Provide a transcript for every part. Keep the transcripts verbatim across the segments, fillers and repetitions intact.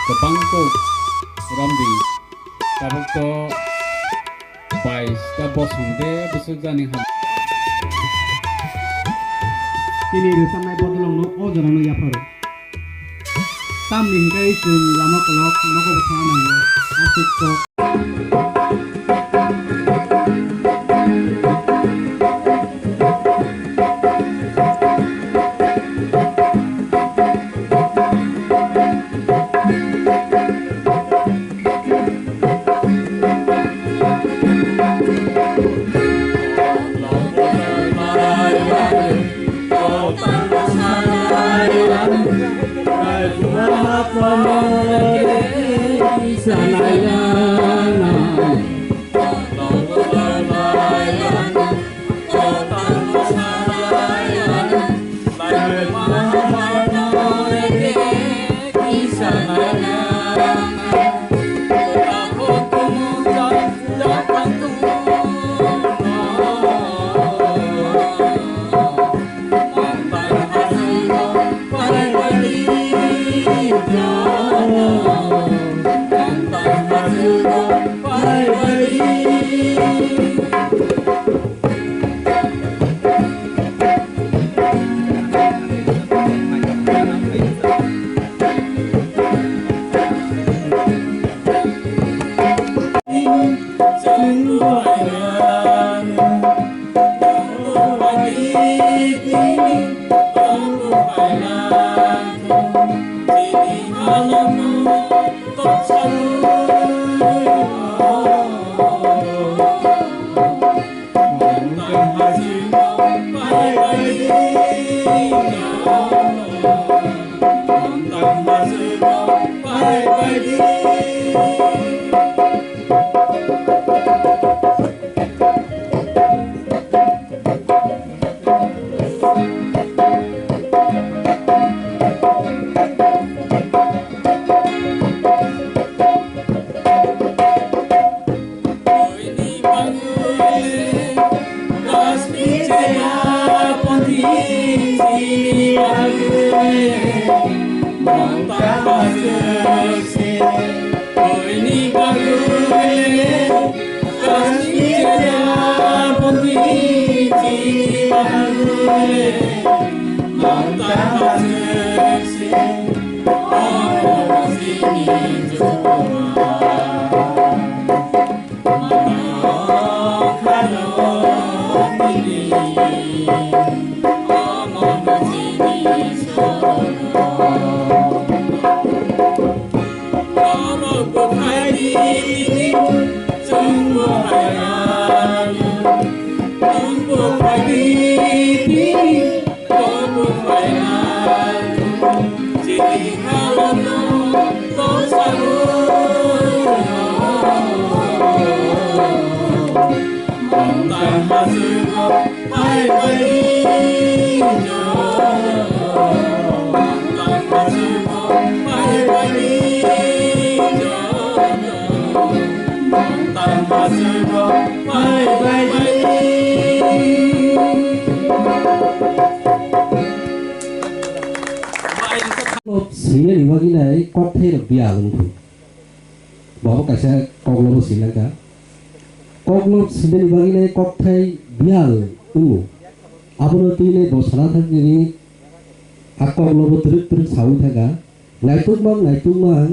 Kwbang kok romdi, tabuk to bais ta bosong de bwswk jani ham. Tini rwchapnai bodolongno o jorano yapharo. Tamni hwnkhe chwng lama kolok nogo bwthang nango, aswk kok. Swinani bagwi nai kok thai rok di alung thung. Bo kaisa kok no bo swinang kha. kokno sinani bagwi nai kokthai biyal wngo. Abono twi nai bo sana thang nini a kokno bo twrwk twrwk sawi thangkha. Naitugmang naitugmang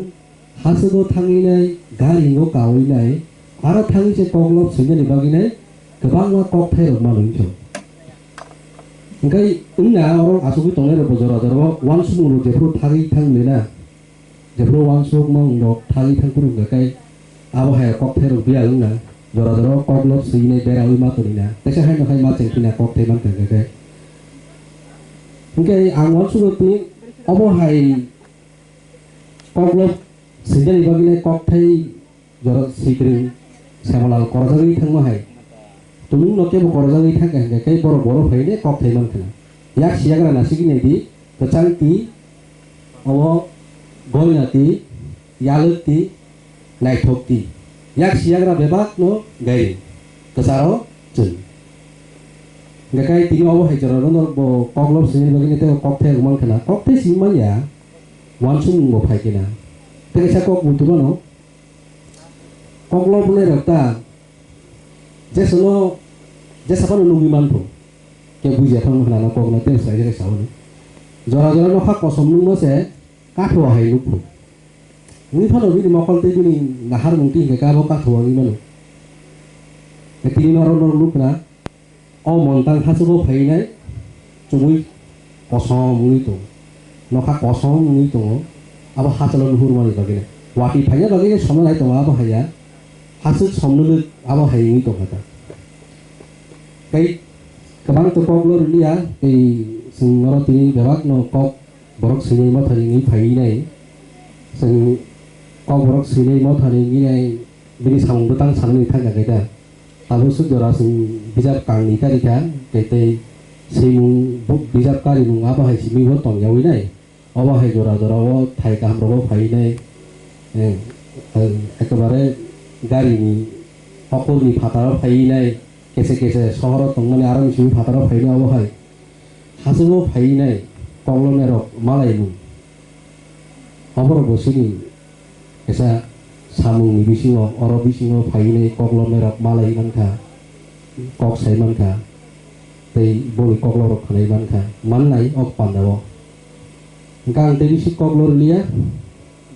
hasteo thangwi nai, gari no kawi nai, aro thangwi se kokno sinani bagwi nai kwbangma kokthai rok manwi thung. Hwnkhe wngna oro asugwi tongnai rok bo jora jora o uansukmung rok jephru thagwi thang lina. Jephru uansukmung rok thagwi thang phuru hwnkhe kai abo hai kokthai rok biyal wngna jora jora o kokno swinai berawi ma tonina. Teisa hai no hai ma chengkhina kokthai mankha hwnkhe kai. Hwnkhe ang uansukgo twi obo hai kokno swinani bagwi nai kokthai Jora sikring Semalal korojagwi thangma hai. Tumung no kebo korojagwi thangkha hwnkhe khe borok boro phaine kok thai mankha. Yak siyagra nasigwi naidi, kwchang ti, obo goina ti, yalwk ti, naithok ti. Yak siyagra bebak no gairing, kwcharo chwng. Hwnkhe kai tini obo hai jora no bo koklop sini bagwi tei kok thai rwmang khana. Kok thai sini manya, uansukmung bo phai khe na. Tei kaisa kok muitu mano, Koklo bwlai rok ta jesono jesa phano nugwi mantho. Khe bujiya thangma hwnano kokno tei swlai khe sao hwno. Jora jora nokha kosom nungma se kathua hai nukphu. Wngwi phano bini mokol tei bini naharmung twi hwnkhe kabo kathua wngwi mano. Tei tini norok norok nukna. O montang hachalo phainai chumui kosom wngwi tongo, nokha kosom wngwi tongo, abo hachalo nuhurmani bagwi. Watwi phaina bagwi somnai tongo abo haiya, hachwk somnwlwk abo hai wngwi tongkha ta. Tei kwbang to koklo rwliya, tei chwng oro tini bebakno kok borok swinai mothani wngwi phainai, chwng kok borok swinai mothani wngwi nai, bini samung bwtang sanani thangkha khe ta. Abo swk jora chwng bijap kangni karikha, tei tei swimung bo bijap karimung abo hai simi bo tongyawi nai. Obo hai jora jora o thai kaham rogo phai nai, eh, eh, ekebare gari ni hokur ni phataro phai nai, kese kese sohoro tongmani aro ni simi phataro phai nai obo hai. Hachwgo phaiwi nai koklomnairok malaimung. Oborok bo chini kaisa samungni bisingo, oro bisingo phaiwi nai koklomnairok malai mankha, kok sai mankha, tei boni koklorok khwnai mankha, mannai o pandao. Hwnkhe ang tei bisi koklo rwliya,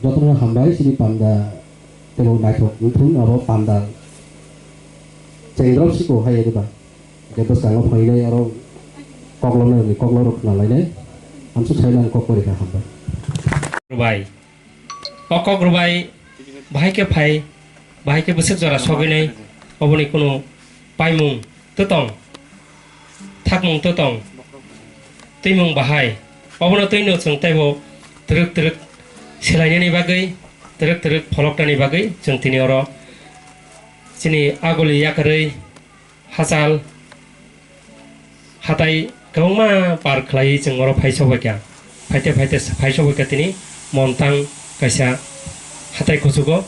jotono hambai chini panda teibo naithok wngthun abo panda chengrok siko hai eba. Hwnkhe bwskango phainai oro koklomnai rokni koklorok khna lainai. Amsuk sai nang kok pori kha hambai. Rwbai. O kok rwbai bahai khe phai, bahai khe bwswk jora sogwinai, oboni kunu paimung twtong, thakmung twtong, twimung bahai. Obono twino chwng teibo twrwk twrwk swlainani bagwi, twrwk twrwk pholoknani bagwi chwng tini oro chini aguli yakarwi hachal, hatai kwbangma par khlaiwi chwng oro phai sokbaikha. Phaite phaite phai sokbaikha tini Montang kaisa hatai kuchugo.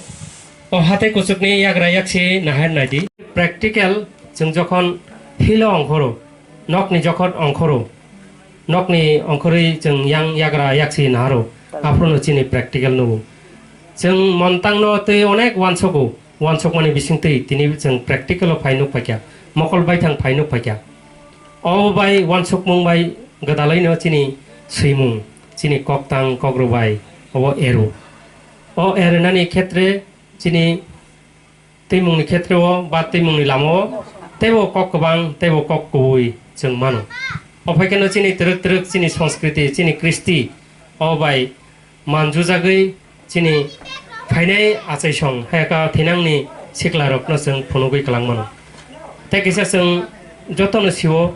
O hatai kuchukni yagra yaksi nahar naidi. Practical chwng jokhon hilo ongkhoro, nokni jokhon ongkhoro, nokni ongkhorwi chwng yang yagra yaksi naharo, aphuru chini practical nugo. Chwng Montangno tei onek uansogo. Uansukmani bisingtwi tini chwng practical-o phai nuk phaikha, mokol baithang phai nuk phaikha. O bai uansukmung bai gwdalaino chini swimung, chini koktang kokrwbai obo ero. O erinani khetre chini twimungni khetreo ba twimungni lamao teibo kok kwbang teibo kok kubui chwng mano. O phaikheno chini twrwk twrwk chini sanskriti, chini kristi o bai manjujagwi chini phainai achaisong hai kha thinangni siklarokno chwng phunugwi kwlangmano. Tei kisa chwng jotono sio,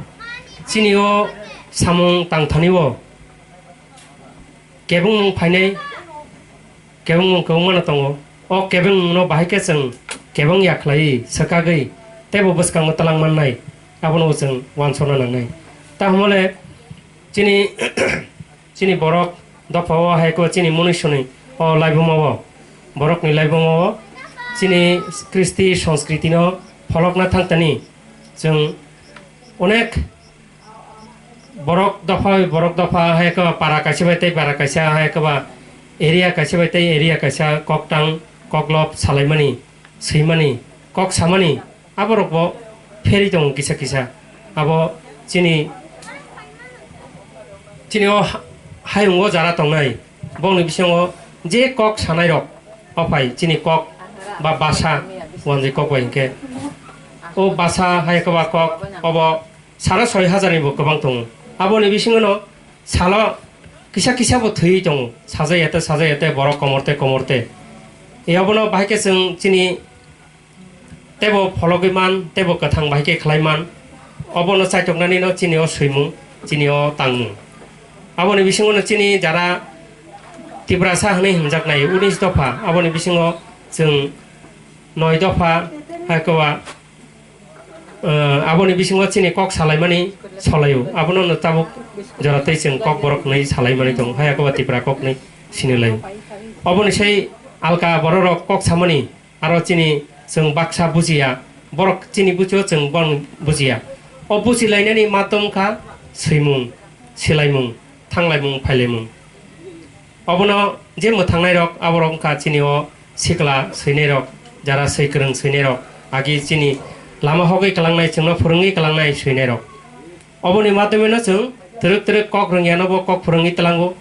chini o samung tangthani o kebengmung phainai, kebengmung kwbangmano tongo. O kebengmungno bahai khe chwng kebeng ya khlaiwi swkagwi teibo bwskango twlang mannai, abono chwng uansukna nangnai. Tahmole chini Chini borok dophao hai khe chini munisuni o laibumao, borokni laibumao chini kristi sanskritino pholokna thangtani chwng onek borok dopha bai borok dopha hai khe para kaisa bai tei para kaisa hai khe ba area kaisa bai tei area kaisa koktang koklop salaimani, swimani, kok samani Aborokbo pherwi tongo kisa kisa. Abo chini, chini o ha-, hayungo jara tongnai, bongni bisingo je kok sanairok, o phai chini kok ba basa, wanjwi kok bai hinkhe. O basa hai khe ba kok, obo sara soi hajar ni bo kwbang tongo. Aboni bisingo no salo kisa kisa bo thwi tongo, sajai ete, sajai ete, borok komorte, komorte. E abono bahai khe chwng chini teibo phologwi man, teibo kwthang bahai khe khlai man. Obono chaitoknani no chini o swimung, chini o tangmung. Aboni bisingo no chini jara Tiprasa hwnwi hwnjaknai unis dopha, aboni bisingo chwng noi dopha, hai khe ba, eh, aboni bisingo chini kok salaimani solaio. Abono no tabuk jora tei chwng kok borok hwnwi salaimani tongo, hai khe ba Tipra kok hwnwi sinilai. Oboni sai alka bororok kok samani aro chini chwng baksa bujiya, borok chini bucho chwng bono bujiya. O bujilainani matom kha swimung, silaimung, thanglaimung, phailaimung. Obono je mwthangnairok, aborok wngkha chini o sikla swinairok, jara swi kwrwng swinairok, agi chini lama hogwi kwlangnai, chwngno phwrwngwi kwlangnai swinairok. Oboni matomeno chwng twrwk twrwk kok rwngyano bo kok phwrwngwi tlango,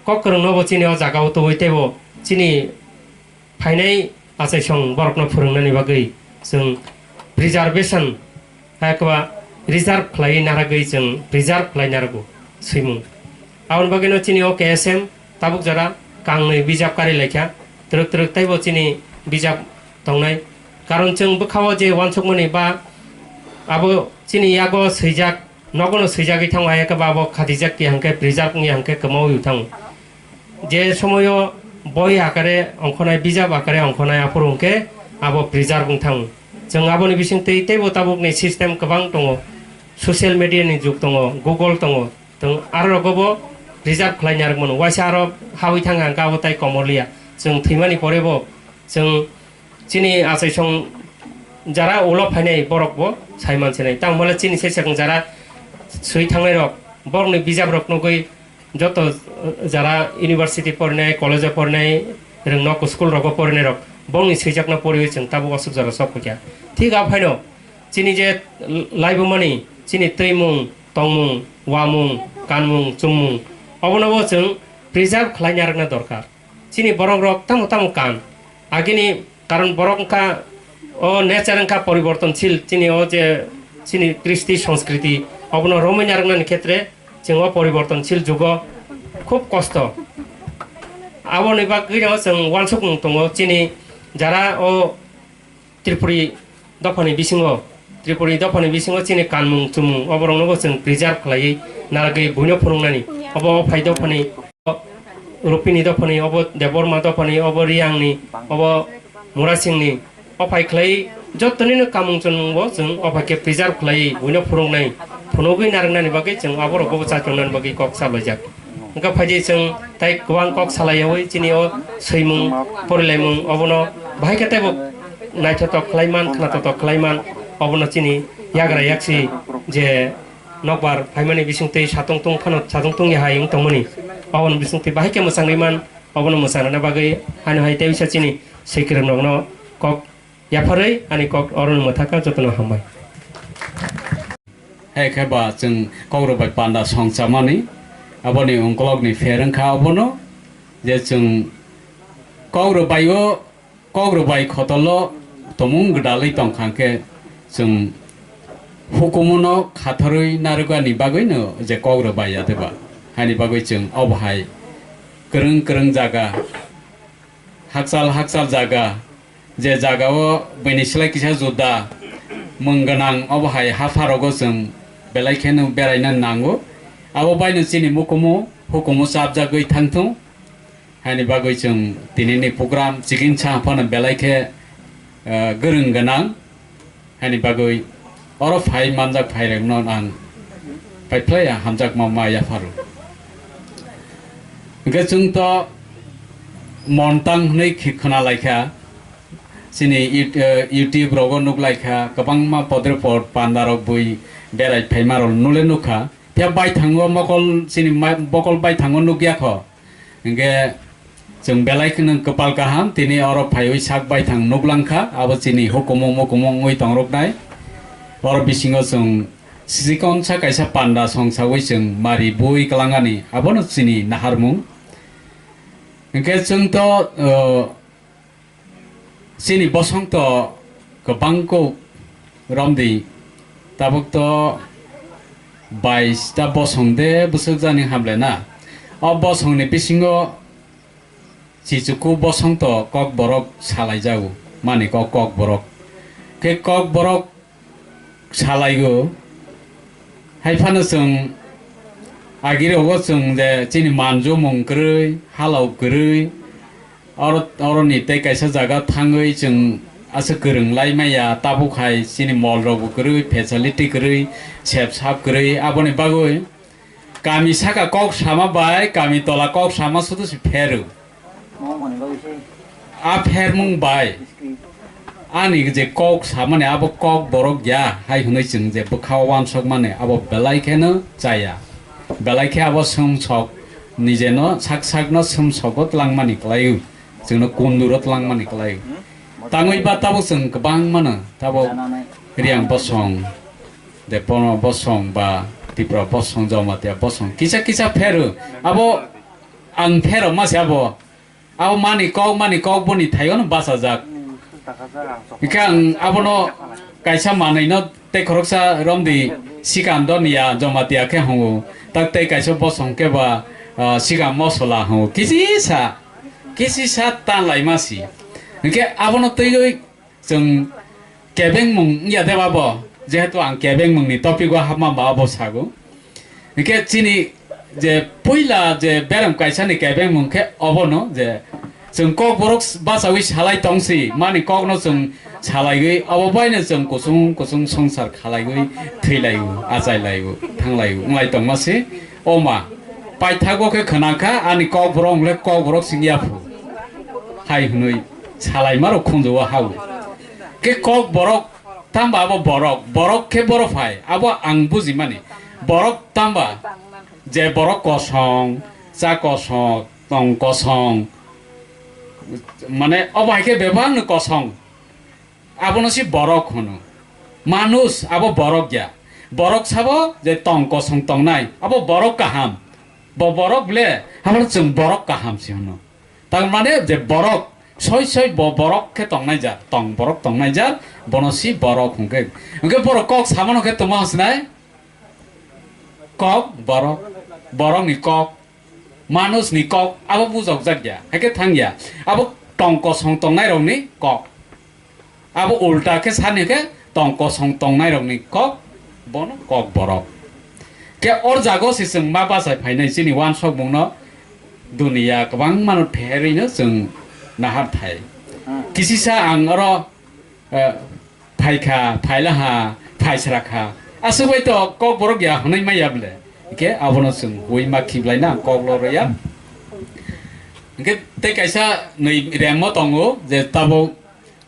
kok kwrwngno bo chini o jagao tubui teibo chini phainai achaisong borokno phwrwngnani bagwi chwng preservation, hai khe ba reserve khlaiwi narwgwi chwng preserve khlai narwgo swimung. Aboni bagwino chini o K S M tabuk jora kangnwi bijap kari laikha, twrwk twrwk teibo chini bijap tongnai. Karon chwng bwkhao je uansukmani ba abo chini yago swijak, nogono swijagwi thango, hai khe ba abo khatijak ya hwnkhe preserve wngya hwnkhe kwmaui thango. Je somoio boi akare ongkhonai, bijap akare ongkhonai, aphuru hwnkhe abo preserve wng thango. Chwng aboni bisingtwi teibo tabukni system kwbang tongo, social media ni jug tongo, Google tongo, chwng aro rogobo preserve khlai narwkmano. Waisa aro hawi thangkha hwnkhe abo tai komorliya. Chwng thwimani porebo chwng chini achaisong jara ulo phainai borokbo sai mansinai. Tamo hwnle chini sesakung jara swi thangnairok, borokni bijaprok nugwi joto, eh, jara university porinai, college-o porinai, rwngnok school-rogo porinairok, borokni swijakno poriwi chwng tabuk aswk jora sok phaikha. Thik abo phaino chini je laibumani, chini twimung, tongmung, uamung, kanmung, chummung, obonobo chwng preserve khlai narwkna dorkar. Chini borokrok tamo tamo kan. Agini karon borok wngkha, o nature wngkha poribortonshil, chini o je chini kristi, sanskriti, obono romwi narwknani khetre chwng o poribortonshil jugo khub kosto. Aboni bagwino chwng uansukmung tongo, chini jara o Tripuri dophani bisingo, Tripuri dophani bisingo chini kanmung chumung oborokno bo chwng preserve khlaiwi narwgwi buino phwrwngnani. Obo Ophai dophani, Rupini dophani, obo Debbarma dophani, obo Riyangni, obo Murasingni. Ophai khlaiwi jottonino kamung chumungbo chwng ophai khe preserve khlaiwi buino phwrwngnai, phunugwi narwknani bagwi chwng aborokbo bo chachongnani bagwi kok salaijak. Wngkha phaidi chwng tai kwbang kok salaiyawi chini o swimung, porilaimung obono bahai khe teibo naithotok khlaiman, khnathotok khlaiman, obono chini yagra yaksi je nokbar phaimani bisingtwi satung tung phano satung tungya hai wng tongmani, obono bisingtwi bahai khe mwchangwi man, obono mwchangrwna bagwi haino hai teisa chini swikwrwng rokno kok yapharwi ani kok orono mwthakha, jotono hambai. Hai khe ba chwng kokrok bai panda songchamani, aboni ungkolokni pher wngkha obono je chwng kokrok bai o, kokrok bai khotolo tomung gwdalwi tongkha khe chwng hukumu no khatharwi narwkani bagwi no je kokrok bai ya de ba, haini bagwi chwng obo hai kwrwng kwrwng jaga, hakchal hakchal jaga, je jaga o buini slai kisa juda mung gwnang, obo hai hapharogo chwng belai kheno beraina nango. Abo baino chini mukumu hukumu chapjagwi thangthung, haini bagwi chwng tinini program chikinsa phano belai khe, eh, gwrwng gwnang. Haini bagwi oro phai manjak phairokno ang paiphlai hamjakma ma yapharo. Hwnkhe chwng to montang hwnwi khi-, khna laikha, chini Yout-, eh, YouTube rogo nuk laikha, kwbangma podre pod pandarok bui berai phaima rok nule nukha. Phiya baithango mokol, chini ma-, bokol baithango nukya kho. Hwnkhe Chwng belai kheno kwpal kaham, tini oro phaiwi sak baithang nuklangkha, abo chini hukumu mukumu wngwi tongroknai. Oro bisingo chwng sikonsa kaisa panda songsawi chwng mari bui kwlangani, abono chini naharmung. Hwnkhe chwngto, o, chini bosongto kwbangkuk romdi, tabukto bais ta bosong de bwswk jani hamle na. O bosongni bisingo chichuku bosongto kokborok salaijago, mani kok kokborok. Khe kokborok salaigo. Hai phano chwng agirogo chwng je chini manjomung kwrwi, halao kwrwi, oro, oroni tei kaisa jaga thangwi chwng aswk kwrwng lai maya, tabuk hai chini mol rokbo kwrwi, facility kwrwi, sep sap kwrwi, aboni bagwi kami saka kok sama bai kami tola kok sama sudu se pheru. A phermung bai ani je kok samani abo kok borok ya hai hwnwi chwng je bwkhao wansok mani abo belai kheno chaya. Belai khe abo sumsok nijeno sak sakno sumsogo twlangmani kwlaio, chwngno kunduro twlangmani kwlaio. Tangwi ba tabuk chwng kwbang mano tabuk Riang bosong, Depono bosong ba Tipra bosong, Jamatia bosong kisa kisa pheru. Abo ang pherok ma se abo. Abo mani kok, mani kok boni thaio no bachajak. Hingkhe ang abono kaisa manwi no tei khoroksa romdi sikando niya Jamatia khe hongo. Tak tei kaisa bosong khe ba, ah, sikam mosola hongo. Kisisa, kisisa tan lai ma si. Hingkhe abono twiwi chwng kebengmung wngya de ba bo, jehetu ang kebengmungni topic o hapma ba abo sago. Hingkhe chini je puila je berem kaisani kebengmung khe obono je chwng kokborok bachawi salai tongsi, mani kokno chwng salaiwi, obo baino chwng kusung kusung songsar khalaiwi thwilaio, achailaibo, thanglaio, wnglaio tongma se. O ma, paithago khe khwnakha ani kokborok wngkhe kokborok singya phu. Hai hwnwi salaimarok khunju-o hao. Khe kokborok tamba abo borok, borok khe boro phai, abo ang bujimani. Borok tamba je borok kosong, cha kosong, tong kosong, mane obo hai khe bebakno kosong. Abono si borok hwno. Manush abo borok ya. Borok sabo je tong kosong tongnai, abo borok kaham. Bo borok ble, abo chwng borok kaham si hwno. Tar mane je borok, soi soi bo borok khe tongnai jar, tong borok tongnai jar, bono si borok hwnkhe. Hwnkhe borok kok samano khe tongma hwnsinai? Kok borok, borokni kok. Manusni kok abo bujokjak ya, hai khe thang ya. Abo tong kosong tongnairokni kok. Abo ulta khe sani khe tong kosong tongnairokni kok, bono kok borok. Khe or jago se chwng ma bachai phainai chini wansokmungno duniya kwbangmano pherwino chwng nahar thai. Kisisa ang oro, eh, phaikha, phailaha, phaisrakha. Aswk bai to kokborok ya hwnwi maya ble. Hwnkhe abono chwng ui ma khiblai na kok loro ya. Hwnkhe tei kaisa nwi rem o tongo je tabuk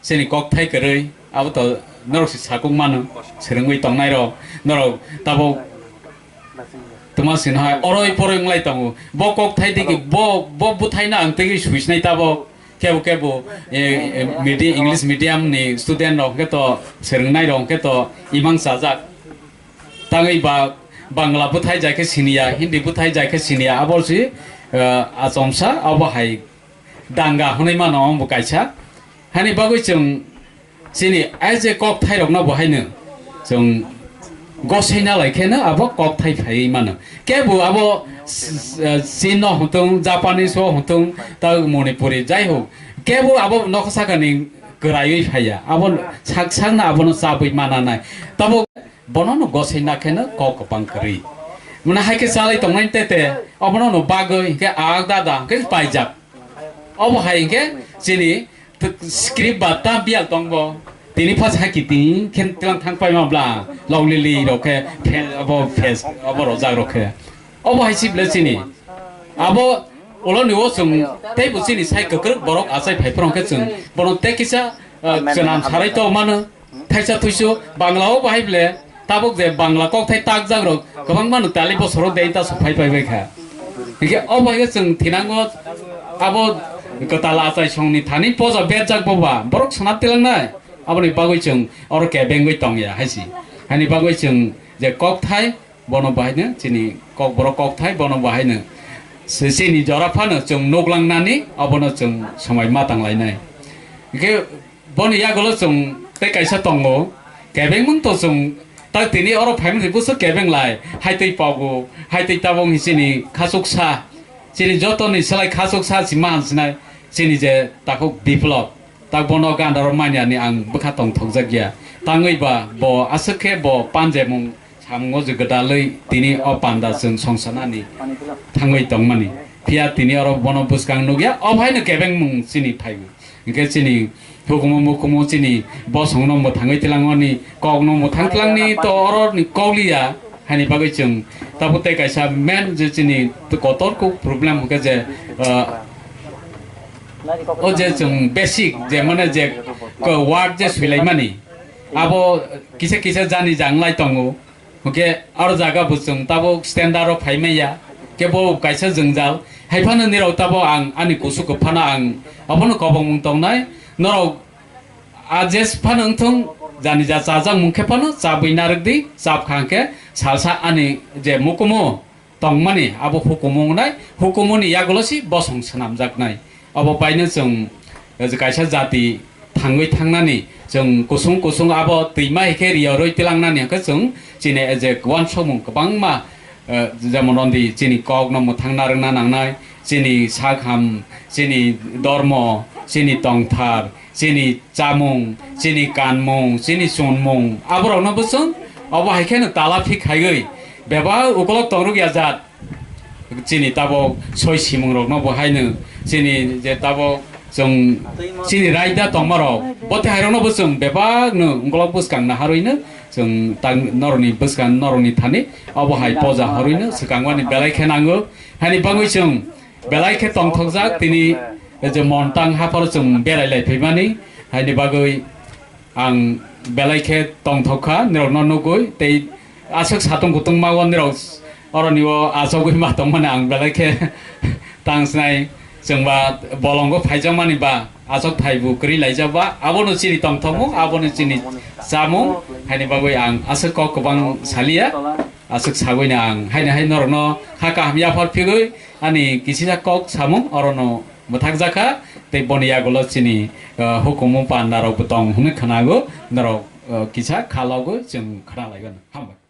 chini kokthai kwrwi, abo to norok se sakuk mano, swrwngwi tongnai rok, norok tabuk tuma sino hai oroi poroi wnglai tongo. Bo kokthai digi, bo, bo bwthaino ang tei swisnai tabuk. Kebo kebo, eh, eh, medi-, English medium ni student rok hwnkhe to, swrwngnai rok hwnkhe to imang chajak. Tangwi ba Bangla bwthai jai khe siniya, Hindi bwthai jai khe siniya, abo si, eh, achomsa, abo hai danga hwnwi mano, omo bo kaisa. Hani bagwi chwng chini ai je kokthairokno bo haino chwng gosaina lai kheno abo kokthai phaiwi mano. Kebo abo s-, s-, Chin no hwnthung, Japanese o hwnthung, ta Manipuri, jai hok, kebo abo nokha sakani kwraiwi phaiya. Abo sak sakno abono chabwi mananai. Tabo bono no gosaina kheno kok kwbang kwrwi. Mane hai khe chalai tongnai tete, obono no bagwi hwnkhe ak dada hwnkhe paijak. Obo hai hwnkhe chini t-, script ba ta biyal tongbo. Tini phas haki tini khe tlang thang paima bla, log lili rok khe phe-, abo phes, abo rojak rok khe. Obo hai si ble chini. Abo ulo ni o chwng tei bo chini sai kwkrwk borok achai phai phwrwng khe chwng bono tei kisa, ah, chwnam sarai to mano. Thaisa thuisu Bangla o bahai ble tabuk je Bangla kokthai takjak rok kwbangma no tali bosoro dei ta sok phai phai bai kha. Hingkhe o bai khe chwng thinango abo Kwtal achaisongni thani poja berjak boba borok swnam tilangnai. Aboni bagwi chwng oro kebengwi tongya hai si. Haini bagwi chwng je kokthai bono bahaino chini kokborok kokthai bono bahaino se chini jora phano chwng nuklangnani abono chwng swmai ma tanglainai. Hwnkhe boni yagulo chwng tei kaisa tongo, kebengmung to chwng tak tini oro phaimani buso kebenglai, hai tei pogo, hai tei tabung hi chini khachuksa, chini jotoni selai khachuksa si ma hamsinai, chini je takhuk Biplop, tak bono gandaro manyani ang bwkha tongthokjak ya. Tangwi ba bo aswk khe bo panjemung samungo je gwdalwi tini o panda chwng songsanani thangwi tongmani. Phiya tini oro bono bwskang nukya, o phaino kebengmung chini phaiwi. Hwnkhe chini hukumu mukumu chini bosongno mwthangwi twlangmani, kokno mwthang twlangni to oroni kokliya, haini bagwi chwng tabuk tei kaisa main je chini kotor kuk problem hwnkhe je, ah, o je chwng basic je mane je ko word je swilaimani, abo kisa kisa jani janglai tongo. Hwnkhe aro jaga bo chwng tabuk standard o phai manya, kebo kaisa jwngjal. Hai phano nirok tabuk ang ani kusu kwphano ang abono kobongmung tongnai. Norok a jes phano wngthung, jani ja chajakmung khe phano chabwi narwk di, chap kha hwnkhe salsa ani je mukumu tongmani abo hukumu wngnai, hukumuni yagulo si bosong swnamjaknai. Abo baino chwng, eh, kaisa jati thangwi thangnani, chwng kusung kusung abo twima hai khe riyorwi twilangnani hwnkhe chwng chini, eh, je uansukmung kwbangma, eh, jemon rondi chini kokno mwthang narwkna nangnai, chini sakham, chini dormo, chini tongthar, chini chamung, chini kanmung, chini chunmung, aborokno bo chwng obo hai kheno tala phik khaiwi bebak ukolok tongrwk ya jat. Chini tabuk soi simungrokno bo haino chini je tabuk chwng chini raida tongmarok bo tei hairokno bo chwng bebakno ukolok bwskang naharwino chwng tang norokni bwskang norokni thani obo hai poja horwino swkangmani belai khe nango. Haini bagwi chwng belai khe tongthokjak tini je Montang hapharo chwng berai lai phaimani, haini bagwi ang belai khe tongthok kha nirokno nugwi, tei aswk satung kutung ma o nirok oroni o achogwi ma tongmani ang belai khe tang sinai. Chwngba bolongo phaijakmani ba achok thaibu kwrwi laijak ba, abono chini tongthokmung, abono chini chamung, haini bagwi ang aswk kok kwbang saliya. Aswk sagwino ang haino hai norokno kha kaham yaphar phigwi ani kisisa kok samung orono mwthakjakha, tei boni yagulo chini, ah, hukumu pandarokbo tong hwnwi khwnago, norok, ah, kisa kha logwi chwng khwna laigwino. Hambai.